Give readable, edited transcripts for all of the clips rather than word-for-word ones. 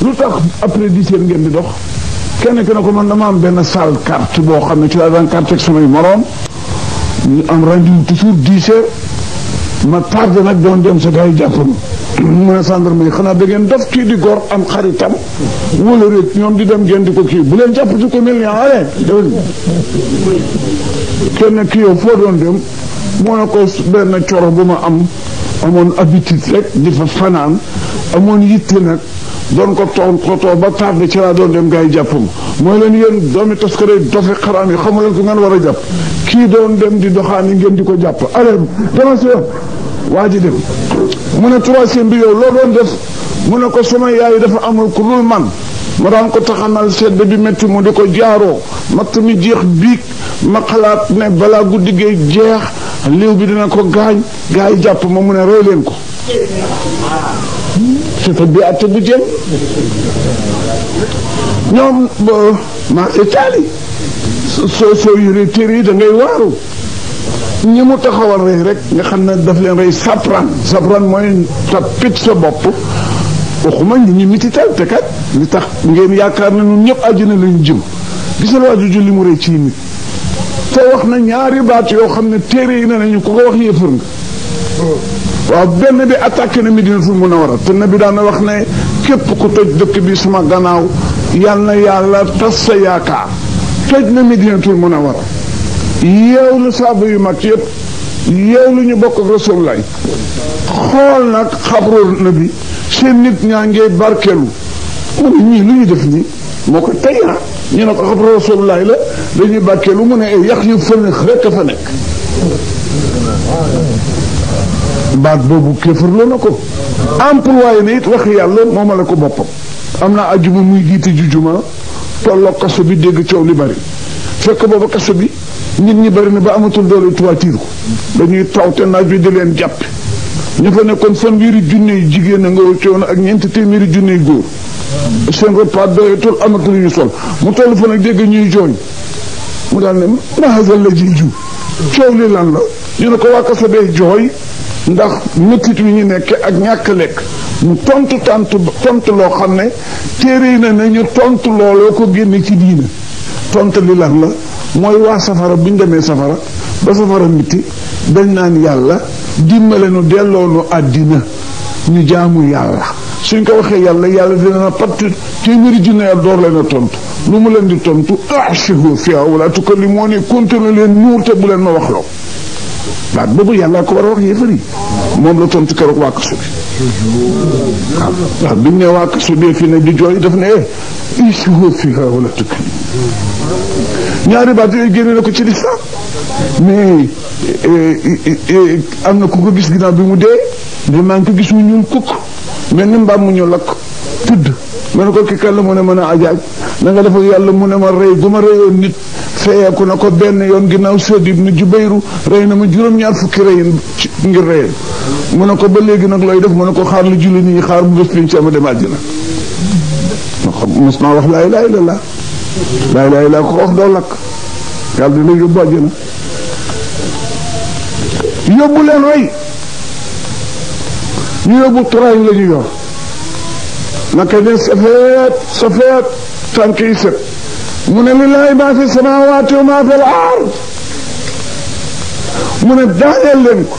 lu tax après 10 heures ngeen di dox kenn ki ne ko man dama am benn salle carte boo xam ne ci laa daan carte ak samay moroom ñu am rendez-vous toujours 10 heures ma tardé nag doon dem sa gars yi jàpp mu ne gendarme yi xanaa da ngeen def kii di góor am xaritam wala rek ñoom di dem ngeen di ko kii bu leen jàpp ci ko mel ni ale kenn kii yow foo doon dem moo ne ko benn coro bu ma amoon habitude rek di fa fanaan amoon yitte nag doon ko toog ba tardé ci laa doon dem gars yi jàpp ma mooy leen yéen doomi taskare dofe xaraam yi xamu leen ko ngeen war a jàpp kii doon dem di doxaani ngeen di ko jàpp ale dama si waa ji dem mu ne troisième bi yow loo doon def mu ne ko sama yaay dafa amul ku dul man ma daan ko taxanal sedd bi métti mu di ko jaaroo matt mi jeex biig ma xalaat ne balaa guddi gi jeex liw bi dina ko gaañ gaa yi jàpp ma mu ne rey leen ko c'est bi atte bu jëm ñoom ma itaali soo yuree téere yi da ngay waaru ñi mu taxawal rey rek nga xam ne daf leen rey sapran mooy tapit sa bopp waxuma ñi mitital te kat li tax ngeen yaakaar na ñun ñëpp àjjana lañu jëm gisal waa ju li mu rey ci nit te wax na ñaari baat yoo xam ne téere yi ne nañu ku ko wax yéefar nga waaw benn bi attaqué na Medinatul Munawwara te nabi daan na wax ne képp ku toj dëkk bi suma gannaaw yal na yàlla tas sa yaakaar toj na Medinatul Munawwara yeew lu saaba yu mag yëpp yeew lu ñu bokk ak Rasulullah xool nag xabru nabi seen nit ñaa ngee barkeelu mu ne ñii lu ñu def nii moo ko tey ñu ne ko xabru Rasulullah la dañuy barkeelu mu ne yax yu fënax rekk a fa nekk baat boobu kéefar na ko employé na it wax yàlla moomale ko boppam am na ajjuma muy jiite jujuma tolloo kaso bi dégg coow li bari fekk booba kaso bi nit ñi bari na ba amatul doole toiture ko dañuy tawte naaj bi di leen jàppe ñu fa nekkoon fanweeri junne yu jigéen a nga coono ak ñeenti téeméeri junne yu góor seen repas doyatul amatul ñu sol mu toll fa nag dégg ñuy jooñ mu daal ne mahasal la ji ju coow li lan la ñu ne ko waa kaso bee jooy ndax métit wi ñu nekk ak ñàkk lekk mu tontu loo xam ne téere yi na ñu tontu looloo ko génne ci diina tontu li lan la mooy waa safara bu ñu demee safara ba safara mitti dañ naan yàlla dimbale nu delloo nu àddina ñu jaamu yàlla suñ ko waxee yàlla dina na patt téeméeri junne yàlla door leen a tontu lu mu leen di tontu ahsihu fiha wala tukallimuni continué leen nuur te bu leen ma wax loo baat boobu yàlla ko war a wax yéefar yi moom la tontu keroog waa kaso bi waaw biñ ne waa kaso bi fii ne di jooy daf ne ahsihu fiha wala tukallimuni ñaari baat yooyu génne na ko ci lislaam mais am na ku ko gis ginnaaw bi mu dee de maa ngi ko gis mu ñuul kukk mel ni mbaam mu ñu lakk tudd ma ne ko ki kan la mu ne mën a ajaaj na nga def ak yàlla mu ne ma rey gu ma reyoon nit feyeeku na ko benn yoon ginnaaw Sayd ibn Jubayr rey na ma juróom-ñaar fukki reyin ngir reyeen mu ne ko ba léegi nag looy def mu ne ko xaar lu julli nii xaar bu bés piñ ci ama dem àjjana mos naa wax laa ilaaha illallaah laa ilaaha illallaah ko wax doo lakk yàlla dina yóbbu àjjana yóbbu leen way ñu yóbbu turaay la ñu yor naka ne safeet tànk yi set mu ne lillaahi maa fi samaawaati wa maa fi al-ard mu ne daaneel leen ko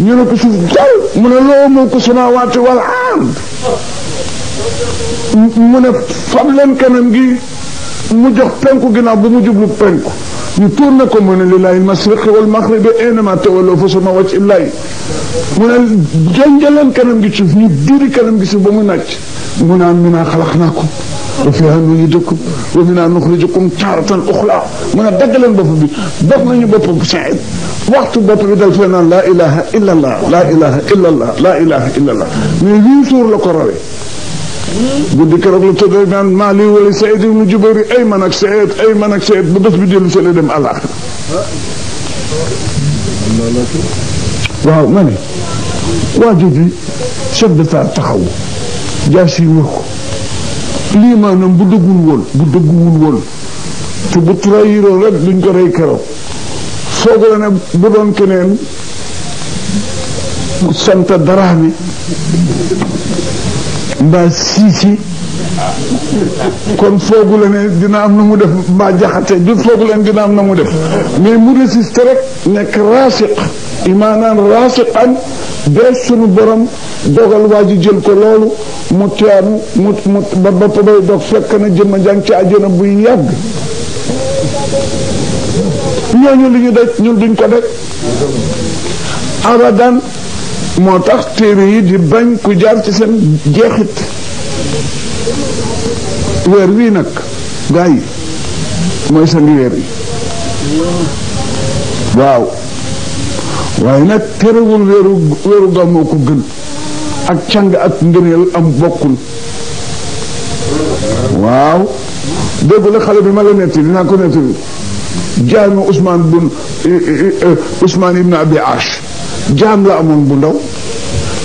ñu ne ko suuf dal mu ne loo mulku samaawaati wal ard mu ne fab leen kanam gi mu jox penku ginnaaw bu mu jublu penku ñu tourné ko mu ne lillaahi al-mashriqi wal maghribi aynamaa tuwallu fa samma wajhillaahi mu ne jonjaleen kanam gi suuf ñu diri kanam gi suuf ba mu nàcc mu naan minhaa xalaqnaakum wa fiihaa nu'iidukum wa minhaa nuxrijukum taaratan uxraa mu ne dagg leen bopp bi dog nañu bopp bu Saïd waxtu bopp bi dal fee naan laa ilaha illallah laa ilaha illallah laa ilaha illallah mais 8 jours la ko rawee guddi keroog la tëdd naan maa lii wala Saïd ibn Jubayr ay man ak Saïd ba bés bi dellu see la dem àllaaxira waaw ma ne waa jooju chef d'état taxaw jaas yi wër ko lii maanaam bu dëgguwul woon te bu trahiroon rek duñ ko rey keroog foog la ne bu doon keneen sant Daraame mbaa siisi kon foogu la ne dina am na mu def mbaa jaxate du foogu leen dina am na mu def mais mu résiste rek nekk raasiq imaanaan raasiqan bee sunu borom dogal waa ji jël ko loolu mu teenu mu ba bopp bay dog fekk na jëmma jàng ci àjjana buy yàgg ñooñu li ñu daj ñun duñ ko def abadan moo tax téere yi di bañ ku jaar ci seen jeexit weer wii nag gaa yi mooy sa ngi weer yi waaw waaye nag terewul weeru gàmmoo ko gën ak càng ak ngëneel am bokkul waaw dégg la xale bi ma la netti dinaa ko netti jaami Ousmane ibn Abi Ash jaam la amoon bu ndaw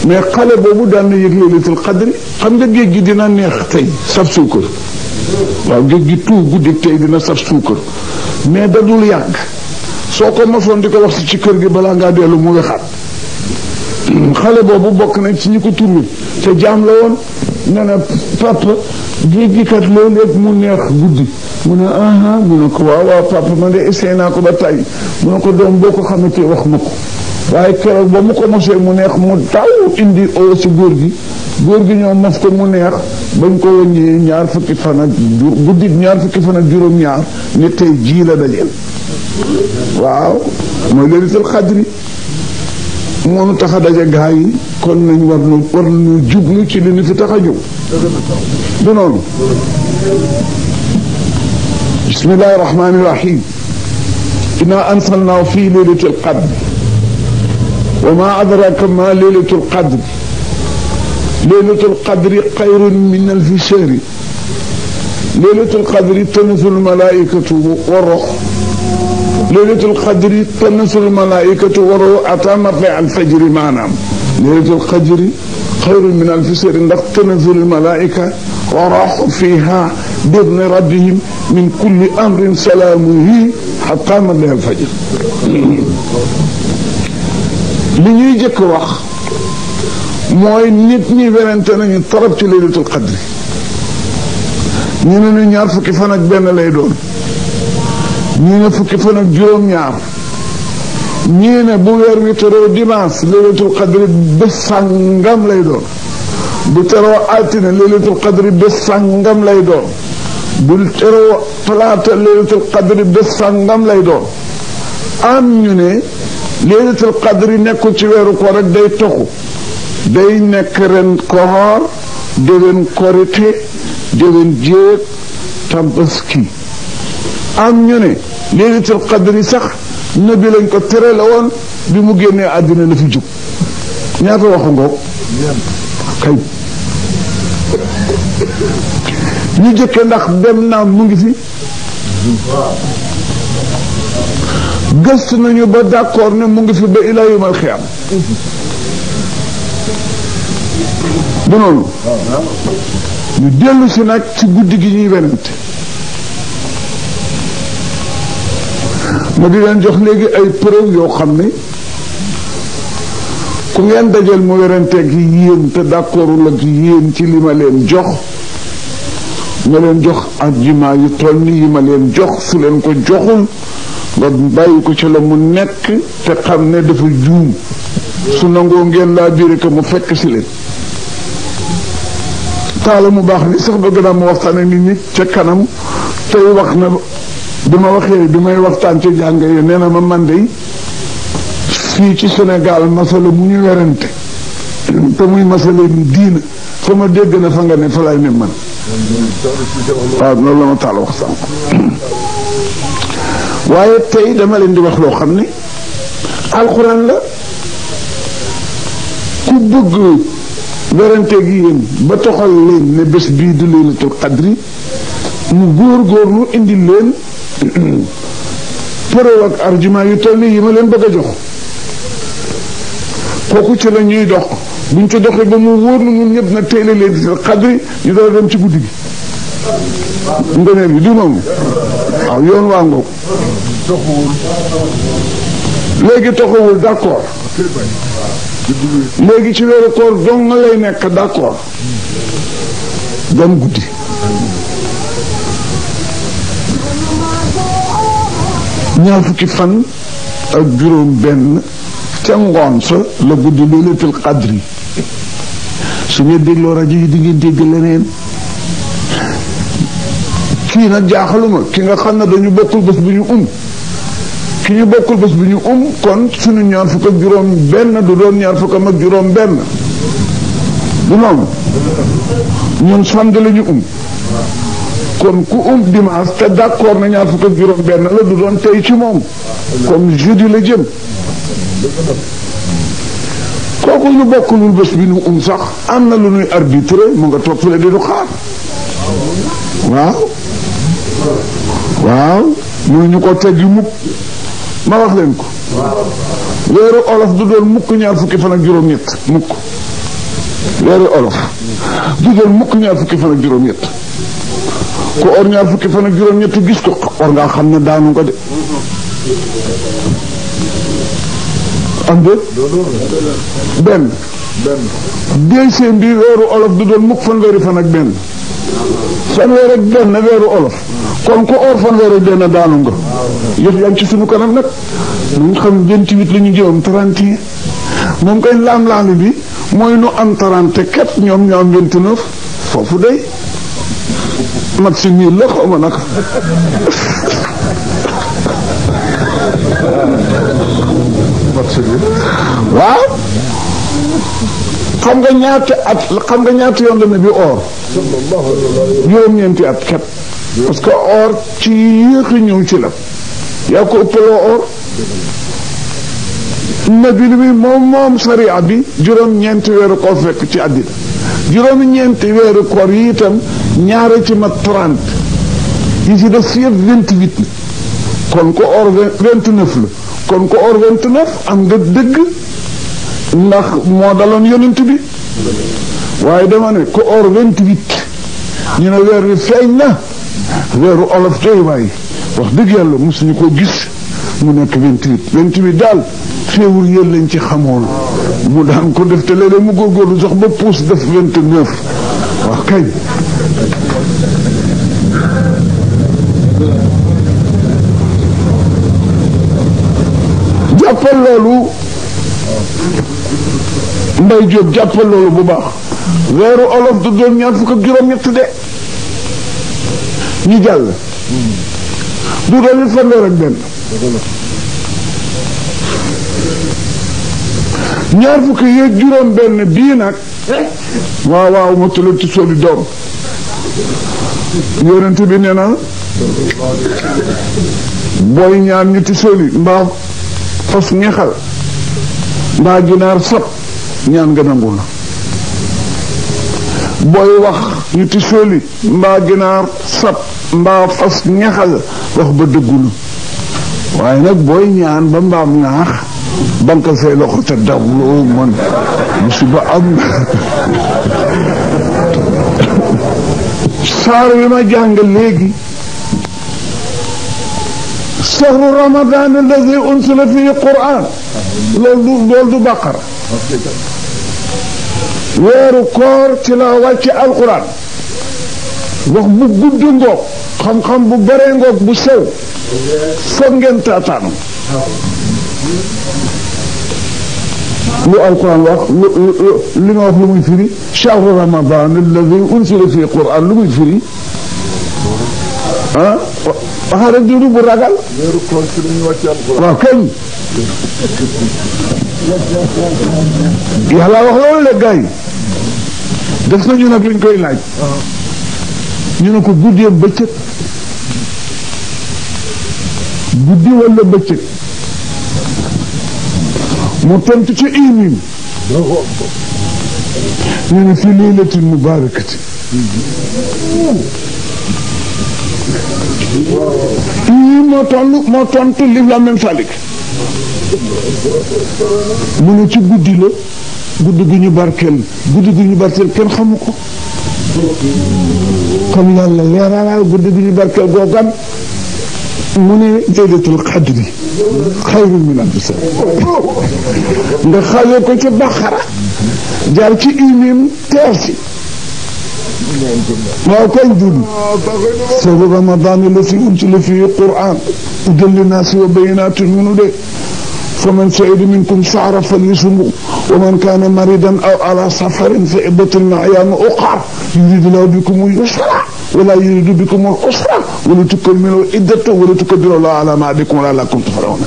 mais xale boobu daan na yëg laylatul qadri xam nga géej gi dina neex tey saf suukar waaw géej gi tout guddi tey dina saf suukar mais da dul yàgg soo ko mosoon di ko wax ci kër gi balaa ngaa dellu mu wexaat xale boobu bokk nañ ci ñi ko turul te jaam la woon ne na papa géej gi kat léeg-léeg mu neex guddi mu ne aha mu ne ko waaw papa man de essayé naa ko ba tey mu ne ko doom boo ko xamante wax ma ko waaye keroog ba mu ko mosee mu neex mu taw indi oo si góor gi ñoo mos ko mu neex bañ ko wëññee ñaar fukki fan ak juróom-ñaar ne tey jii la dajeel waaw mooy laylatul qadri moonu tax a daje gaa yi kon nañ war nañu jublu ci li ñu fi tax a jóg du noonu bismillahi rahmani rahim inna anzalnaahu fi laylatil qadr wa ma adraka ma laylatul qadr laylatul qadri xayrun min alfi shahri laylatul qadri tanazzalu malaikatu wa ruh laylatul qadri tanazzalu malaikatu wa ruh ata matla al fajri maanaam laylatul qadri xayrun min alfi shahri ndax tanazzalu malaika wa ruh fiha bi-idni rabbihim min kulli amrin salaamun hatta matla al fajr li ñuy jëkk wax mooy nit ñi werante nañu torop ci laylatul qadri ñu ne ñaar fukki fan ak benn lay doon ñii ne fukki fan ak juróom-ñaar ñii ne bu weer wi teroo dimanche laylatul qadri bés sàngam lay doon bu teroo altine laylatul qadri bés sàngam lay doon bu teroo talaata laylatul qadri bés sàngam lay doon am ñu ne laylatul qadri nekkul ci weeru koor rek day toxu day nekk ren koor déwén korite déwén jéeg tabaski am ñu ne laylatul qadri sax nabi lañ ko tere la woon bi mu génnee àddina la fi jóg ñaata waxu ngoog kay ñu jëkke ndax dem naa mu ngi fi gëstu nañu ba d'accord ne mu ngi fi ba ilaa yawmal xiyaam du noonu ñu dellu si nag ci guddi gi ñuy wenante ma di leen jox léegi ay preuve yoo xam ne ku ngeen dajal mu weranteeg yéen te d'accordul ak yéen ci li ma leen jox nga leen jox argument yu toll ni yi ma leen jox su leen ko joxul nga bàyyi ko ci la mu nekk te xam ne dafa juum su nangoo ngeen laa biire que mu fekk si leen taala mu baax ni sax bëgg naa mu waxtaan ak nit ñi ca kanam tey wax na bi ma waxee bi may waxtaan ci jàng yi nee na ma man de fii ci Sénégal masala mu ñu werante te muy masala mi diina fa ma dégg na fa nga ne fa lay ne man waaw loolu la ma taal wax sànq waaye tey dama leen di wax loo xam ne alxuraan la ku bëgg werante gi yéen ba toxal leen ne bés bii du laylatul qadri mu góor-góorlu indi leen preuve ak argument yu toll nii yi ma leen bëgg a jox kooku ci la ñuy dox buñ ci doxee ba mu wóor na ñun ñëpp na tey la laylatul qadri ñu doon dem ci guddi gi ngëneel bi du moom waaw yoon waa ngoog léegi taxawul d'accord léegi ci weeru koor dong nga lay nekk d'accord gan guddi ñaar fukki fan ak juróom benn ca ngoon sa la guddi laylatul qadri su ngeen dégloo rajo yi di ngeen dégg leneen kii nag jaaxaluma ki nga xam ne dañu bokkul bés bu ñu ki ñu bokkul bés bu ñu kon suñu ñaar fukk ak juróom benn du doon ñaar fukk ak juróom benn du noonu ñun samedi la ñu kon ku dimanche te d'accord na ñaar fukk ak juróom benn la du doon tey ci moom comme jeudi la jëm kooku ñu bokkulul bés bi ñu sax am na lu ñuy arbitré mu nga topp fële di du xaar waaw mënuñu ko teggi mukk ma wax leen ko weeru olof du doon mukk ñaar fukki fan ak juróom-ñett mukk weeru olof du doon mukk ñaar fukki fan ak juróom-ñett ku or ñaar fukki fan ak juróom-ñett gis ko or ngaa xam ne daanu nga de am de benn deuxième bi weeru olof du doon mukk fanweeri fan ak benn fanweer ak benn weeru olof kon ku or fanweer ak benn daanu nga yëf yaa ngi ci suñu kanam nag ñu xam 28 la ñu jëm 31 moom kay laam-laami bi mooy nu am 30 képp ñoom ñu am 29 foofu day mat si niir la xaw ma nag waaw xam nga ñaata yoon la ne bi or juróom-ñeenti at képp parce que or ci yéex a ñëw ci la yaa ko ëppaloo or nabi bi moom sariya bi juróom-ñeenti weeru koor fekk ci àddina juróom-ñeenti weeru koor yi itam ñaare ci mat 30 yi ci def yëpp 28 kon ko or 29 la kon ko or 29 am nga dëgg ndax moo daloon yonent bi waaye dama ne ko or 28 ñu ne weer wi feeñ na weeru olof tey waaye wax dëgg yàlla mosuñu ko gis mu nekk 28 daal féewul yéen lañ ci xamoon mu daan ko def te léeg-léeg mu góorgóorlu sax ba puus def 29 wax kañ jàppal loolu Mbay Jóob jàppal loolu bu baax weeru olof du doon ñaar fukk ak juróom-ñett de ñu jàll du doon it fanweer ak benn ñaar fukk yeeg juróom benn bii nag waaw ma tëlal ci soli doom yonent bi nee na booy ñaan ñu ti soli mbaa fas ñexal mbaa ginaar sab ñaan nga nangu na booy wax ñu ti soli mbaa ginaar sab mbaa fas ñexal wax ba dëggu na waaye nag booy ñaan ba mbaam naax bankal say loxo te dawloo man musiba am saar wi ma jàng léegi shahru ramadan alladi unsila fihi quran loolu du baqara weeru koor ci la wàcce alquran wax bu gudd ngoog xam-xam bu bare ngoog bu sew foog ngeen taataanu lu alquran wax li nga wax lu muy firi shahru ramadan alladi unsila fihi quran lu muy firi ah waxaa rek diwlu bu ragal waaw kañ yàlla wax loolu la gars yi def nañu nag luñ koy laaj ñu ne ko guddeem bëccëg guddi wala bëccëg mu tontu ci imim ñu ne fi laylatin mubarakati moo tontu lif la même salik mu ne ci guddi la guddi gu ñu barkeel kenn xamu ko comme yàlla leeralal guddi gu ñu barkeel googan mu ne laylatul qadri xayrun min alfi shahr nga xawee ko ci Baqara jaar ci imim teer si waaw kañ dund shahru ramadan allati unzila fihi al-Qur'an hudan linnaasi wa bayyinatin minhu de faman shahida minkum shahra falyasumhu wa man kana maridan aw ala safarin fa iddatun min ayyamin ukhar yuridu Allahu bikum al-yusra wa la yuridu bikum al-usra wa litukmilu al-iddata wa litukabbiru Allaha ala ma hadakum wa la'allakum tuflihun.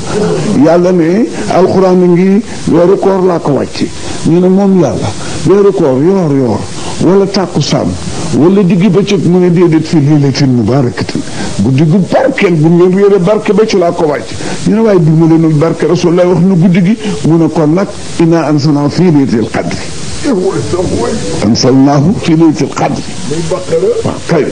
yàlla ne alxuraan ngi weeru koor laa ko wàcce ñu ne moom yàlla weeru koor yoor wala tàkkusaan wala diggi bëccëg mu ne déedéet fi laylatin mubarakatin guddi gu barkeel bu ngeen réere barke ba ci laa ko wàcc ñu ne waaye bi mu leen barke Rasulullah wax na guddi gi mu ne kon nag inna anzalnaahu fi laylatil qadri anzalnaahu fi laylatil qadri waaw kay